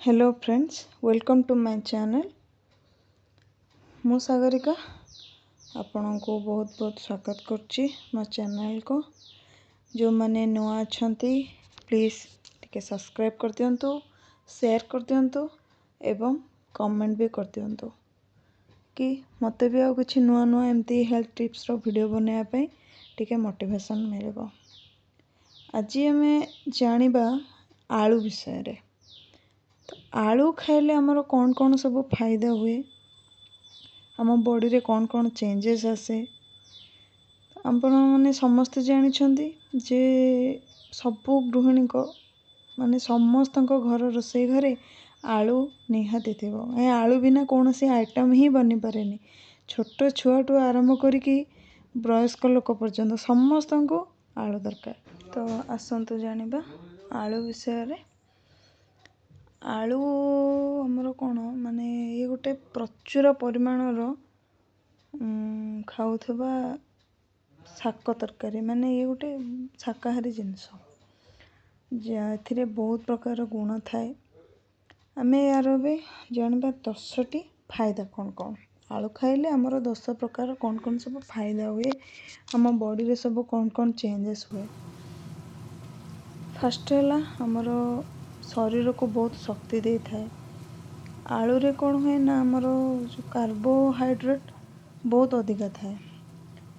Hello friends, welcome to my channel. ମୁଁ ସାଗରିକା ଆପଣଙ୍କୁ ବହୁତ ବହୁତ ସ୍ୱାଗତ କରୁଛି ମୋ ଚ୍ୟାନେଲ୍କୁ। ଯେଉଁମାନେ ନୂଆ ଅଛନ୍ତି, ପ୍ଲିଜ୍ ଟିକେ ସବସ୍କ୍ରାଇବ୍ କରିଦିଅନ୍ତୁ, ସେୟାର କରିଦିଅନ୍ତୁ ଏବଂ କମେଣ୍ଟ ବି କରିଦିଅନ୍ତୁ କି ମୋତେ ବି ଆଉ କିଛି ନୂଆ ନୂଆ ଏମିତି ହେଲ୍ଥ ଟିପ୍ସର ଭିଡ଼ିଓ ବନାଇବା ପାଇଁ ଟିକେ ମୋଟିଭେସନ୍ ମିଳିବ। ଆଜି ଆମେ ଜାଣିବା ଆଳୁ ବିଷୟରେ। ତ ଆଳୁ ଖାଇଲେ ଆମର କ'ଣ କ'ଣ ସବୁ ଫାଇଦା ହୁଏ, ଆମ ବଡ଼ିରେ କ'ଣ କ'ଣ ଚେଞ୍ଜେସ୍ ଆସେ। ଆପଣମାନେ ସମସ୍ତେ ଜାଣିଛନ୍ତି ଯେ ସବୁ ଗୃହିଣୀଙ୍କ, ମାନେ ସମସ୍ତଙ୍କ ଘର ରୋଷେଇ ଘରେ ଆଳୁ ନିହାତି ଥିବ। ଏ ଆଳୁ ବିନା କୌଣସି ଆଇଟମ୍ ହିଁ ବନିପାରେନି। ଛୋଟ ଛୁଆଠୁ ଆରମ୍ଭ କରିକି ବୟସ୍କ ଲୋକ ପର୍ଯ୍ୟନ୍ତ ସମସ୍ତଙ୍କୁ ଆଳୁ ଦରକାର। ତ ଆସନ୍ତୁ ଜାଣିବା ଆଳୁ ବିଷୟରେ। ଆଳୁ ଆମର କ'ଣ, ମାନେ ଇଏ ଗୋଟେ ପ୍ରଚୁର ପରିମାଣର ଖାଉଥିବା ଶାକ ତରକାରୀ, ମାନେ ଇଏ ଗୋଟେ ଶାକାହାରୀ ଜିନିଷ ଏଥିରେ ବହୁତ ପ୍ରକାର ଗୁଣ ଥାଏ। ଆମେ ଏହାର ଏବେ ଜାଣିବା 10ଟି ଫାଇଦା କ'ଣ କ'ଣ। ଆଳୁ ଖାଇଲେ ଆମର 10 ପ୍ରକାର କ'ଣ କ'ଣ ସବୁ ଫାଇଦା ହୁଏ, ଆମ ବଡ଼ିରେ ସବୁ କ'ଣ କ'ଣ ଚେଞ୍ଜେସ୍ ହୁଏ। ଫାଷ୍ଟ ହେଲା, ଆମର ଶରୀରକୁ ବହୁତ ଶକ୍ତି ଦେଇଥାଏ। ଆଳୁରେ କ'ଣ ହୁଏ ନା, ଆମର ଯେଉଁ କାର୍ବୋହାଇଡ୍ରେଟ୍ ବହୁତ ଅଧିକା ଥାଏ,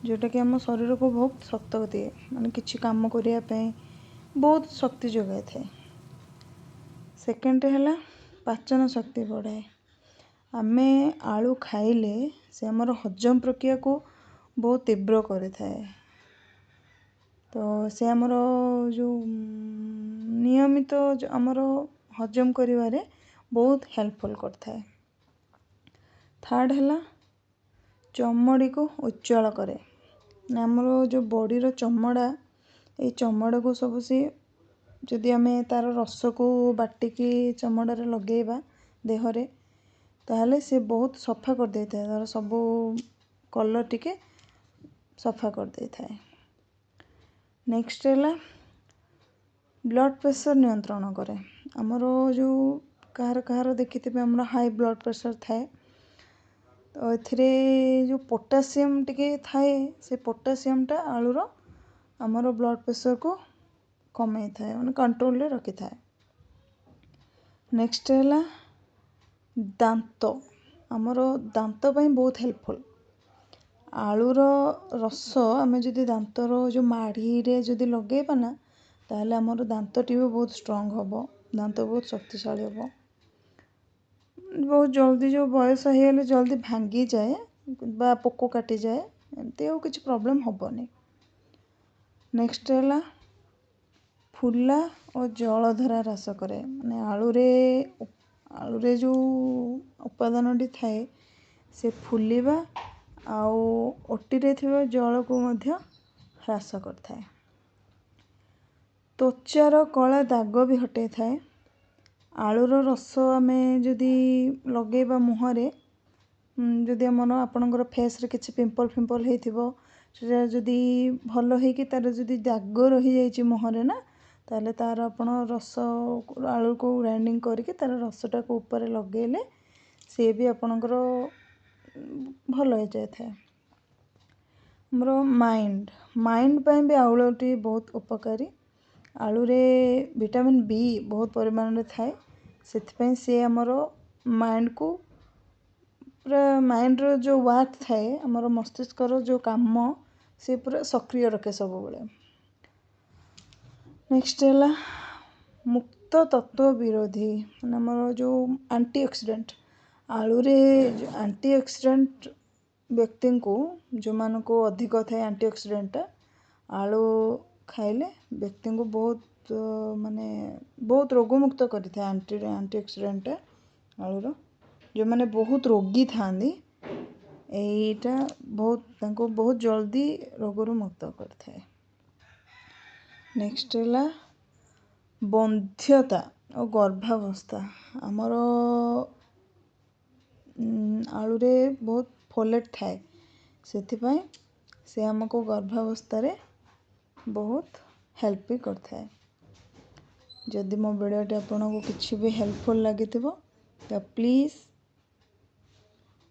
ଯେଉଁଟାକି ଆମ ଶରୀରକୁ ବହୁତ ଶକ୍ତ ଦିଏ, ମାନେ କିଛି କାମ କରିବା ପାଇଁ ବହୁତ ଶକ୍ତି ଯୋଗାଇଥାଏ। ସେକେଣ୍ଡ ହେଲା, ପାଚନ ଶକ୍ତି ବଢ଼ାଏ। ଆମେ ଆଳୁ ଖାଇଲେ ସେ ଆମର ହଜମ ପ୍ରକ୍ରିୟାକୁ ବହୁତ ତୀବ୍ର କରିଥାଏ। ତ ସେ ଆମର ଯେଉଁ ନିୟମିତ ଆମର ହଜମ କରିବାରେ ବହୁତ ହେଲ୍ପଫୁଲ୍ କରିଥାଏ। ଥାର୍ଡ଼ ହେଲା, ଚମଡ଼ିକୁ ଉଜ୍ଜଳ କରେ। ଆମର ଯେଉଁ ବଡ଼ିର ଚମଡ଼ା, ଏଇ ଚମଡ଼ାକୁ ସବୁ ସିଏ ଯଦି ଆମେ ତା'ର ରସକୁ ବାଟିକି ଚମଡ଼ାରେ ଲଗାଇବା ଦେହରେ, ତାହେଲେ ସେ ବହୁତ ସଫା କରିଦେଇଥାଏ, ତା'ର ସବୁ କଲର୍ ଟିକେ ସଫା କରିଦେଇଥାଏ। ନେକ୍ସଟ ହେଲା, ବ୍ଲଡ଼ ପ୍ରେସର ନିୟନ୍ତ୍ରଣ କରେ। ଆମର ଯେଉଁ କାହାର କାହାର ଦେଖିଥିବେ, ଆମର ହାଇ ବ୍ଲଡ଼ ପ୍ରେସର ଥାଏ, ତ ଏଥିରେ ଯେଉଁ ପୋଟାସିୟମ୍ ଟିକେ ଥାଏ, ସେ ପୋଟାସିୟମ୍ଟା ଆଳୁର ଆମର ବ୍ଲଡ଼ ପ୍ରେସରକୁ କମେଇଥାଏ, ମାନେ କଣ୍ଟ୍ରୋଲରେ ରଖିଥାଏ। ନେକ୍ସଟ ହେଲା, ଦାନ୍ତ, ଆମର ଦାନ୍ତ ପାଇଁ ବହୁତ ହେଲ୍ପଫୁଲ୍। ଆଳୁର ରସ ଆମେ ଯଦି ଦାନ୍ତର ଯେଉଁ ମାଢ଼ିରେ ଯଦି ଲଗାଇବା ନା, ତାହେଲେ ଆମର ଦାନ୍ତଟି ବି ବହୁତ ଷ୍ଟ୍ରଙ୍ଗ ହେବ, ଦାନ୍ତ ବହୁତ ଶକ୍ତିଶାଳୀ ହେବ। ବହୁତ ଜଲ୍ଦି ଯେଉଁ ବୟସ ହେଇଗଲେ ଜଲ୍ଦି ଭାଙ୍ଗିଯାଏ ବା ପୋକ କାଟିଯାଏ, ଏମିତି ଆଉ କିଛି ପ୍ରୋବ୍ଲେମ୍ ହେବନି। ନେକ୍ସଟ ହେଲା, ଫୁଲା ଓ ଜଳଧରା ହ୍ରାସ କରେ। ମାନେ ଆଳୁରେ ଯେଉଁ ଉପାଦାନଟି ଥାଏ, ସେ ଫୁଲିବା ଆଉ ଓଟିରେ ଥିବା ଜଳକୁ ମଧ୍ୟ ହ୍ରାସ କରିଥାଏ। ତ୍ୱଚାର କଳା ଦାଗ ବି ହଟେଇଥାଏ। ଆଳୁର ରସ ଆମେ ଯଦି ଲଗେଇବା ମୁହଁରେ, ଯଦି ଆମର ଆପଣଙ୍କର ଫେସ୍ରେ କିଛି ପିମ୍ପଲ୍ ଫିମ୍ପଲ୍ ହେଇଥିବ, ସେଟା ଯଦି ଭଲ ହେଇକି ତା'ର ଯଦି ଦାଗ ରହିଯାଇଛି ମୁହଁରେ ନା, ତାହେଲେ ତା'ର ଆପଣ ରସ, ଆଳୁକୁ ଗ୍ରାଇଣ୍ଡିଙ୍ଗ କରିକି ତା'ର ରସଟାକୁ ଉପରେ ଲଗେଇଲେ ସିଏ ବି ଆପଣଙ୍କର ଭଲ ହେଇଯାଇଥାଏ। ଆମର ମାଇଣ୍ଡ ପାଇଁ ବି ଆଳୁଟି ବହୁତ ଉପକାରୀ। ଆଳୁରେ ଭିଟାମିନ୍ ବି ବହୁତ ପରିମାଣରେ ଥାଏ। ସେଥିପାଇଁ ସିଏ ଆମର ମାଇଣ୍ଡକୁ ପୁରା, ମାଇଣ୍ଡର ଯେଉଁ ୱାର୍କ ଥାଏ, ଆମର ମସ୍ତିଷ୍କର ଯେଉଁ କାମ, ସେ ପୁରା ସକ୍ରିୟ ରଖେ ସବୁବେଳେ। ନେକ୍ସଟ ହେଲା, ମୁକ୍ତ ତତ୍ତ୍ୱ ବିରୋଧୀ, ମାନେ ଆମର ଯେଉଁ ଆଣ୍ଟି ଅକ୍ସିଡେଣ୍ଟ। ଆଳୁରେ ଆଣ୍ଟି ଅକ୍ସିଡେଣ୍ଟ ବ୍ୟକ୍ତିଙ୍କୁ, ଯେଉଁମାନଙ୍କୁ ଅଧିକ ଥାଏ ଆଣ୍ଟି ଅକ୍ସିଡେଣ୍ଟଟା, ଆଳୁ ଖାଇଲେ ବ୍ୟକ୍ତିଙ୍କୁ ବହୁତ, ମାନେ ବହୁତ ରୋଗମୁକ୍ତ କରିଥାଏ ଆଣ୍ଟି ଅକ୍ସିଡେଣ୍ଟଟା ଆଳୁର। ଯେଉଁମାନେ ବହୁତ ରୋଗୀ ଥାଆନ୍ତି, ଏଇଟା ବହୁତ ତାଙ୍କୁ ବହୁତ ଜଲ୍ଦି ରୋଗରୁ ମୁକ୍ତ କରିଥାଏ। ନେକ୍ସଟ ହେଲା, ବନ୍ଧ୍ୟତା ଓ ଗର୍ଭାବସ୍ଥା। ଆମର ଆଳୁରେ ବହୁତ ଫୋଲେଟ୍ ଥାଏ, ସେଥିପାଇଁ ସେ ଆମକୁ ଗର୍ଭାବସ୍ଥାରେ ବହୁତ ହେଲ୍ପ ବି କରିଥାଏ। ଯଦି ମୋ ଭିଡ଼ିଓଟି ଆପଣଙ୍କୁ କିଛି ବି ହେଲ୍ପଫୁଲ୍ ଲାଗିଥିବ, ତ ପ୍ଲିଜ୍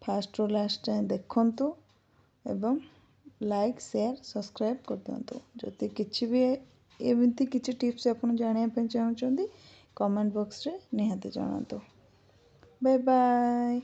ଫାଷ୍ଟରୁ ଲାଷ୍ଟ ଯାଏଁ ଦେଖନ୍ତୁ ଏବଂ ଲାଇକ୍, ସେୟାର, ସବସ୍କ୍ରାଇବ୍ କରିଦିଅନ୍ତୁ। ଯଦି କିଛି ବି ଏମିତି କିଛି ଟିପ୍ସ ଆପଣ ଜାଣିବା ପାଇଁ ଚାହୁଁଛନ୍ତି, କମେଣ୍ଟ ବକ୍ସରେ ନିହାତି ଜଣାନ୍ତୁ। Bye bye.